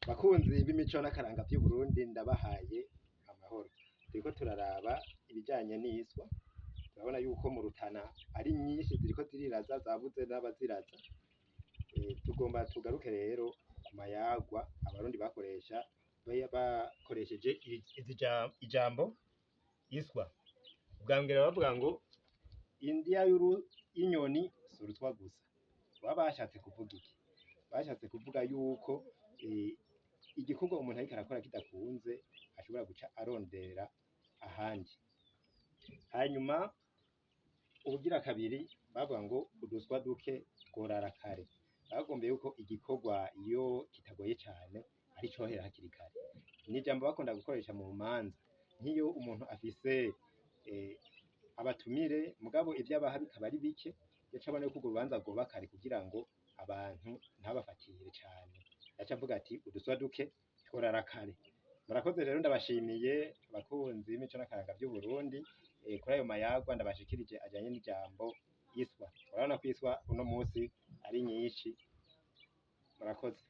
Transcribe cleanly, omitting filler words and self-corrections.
Bakunzi b'imico n'akaranga vy'Uburundi, ndabahaye amahoro. Turiko turaraba ibijanye n'iswa, turabona yuko mu Rutana ari nyinshi ziriko ziriraza, zabuze n'abaziraza. Tugomba tugaruke rero ku mayagwa Abarundi bakoresha bakoresheje ijambo iswa. Ubwa mbere bavuga ngo indya y'inyoni si uruswa gusa. Baba bashatse kuvuga iki? Bashatse kuvuga yuko igikorwa umuntu ariko arakora kidakunze ashobora guca arondera ahandi. Hanyuma ubugira kabiri bavuga ngo uduswa duke tworara kare. Bagomba yuko igikorwa iyo kitagoye cane ari cohera hakiri kare. Ni ijambo bakunda gukoresha mu manza, nk'iyo umuntu afise abatumire mugabo ivyo abaha bikaba ari bike, yaca abona yuko urwo rubanza rwoba kare kugira ngo abantu ntabafatire cane. Yaca avuga ati uduswa duke tworara kare. Murakoze rero, ndabashimiye abakunzi b'imico n'akaranga vy'Uburundi kuri ayo mayagwa ndabashikirije ajanye n'ijambo iswa. Urabona ko iswa uno musi ari nyinshi. Murakoze.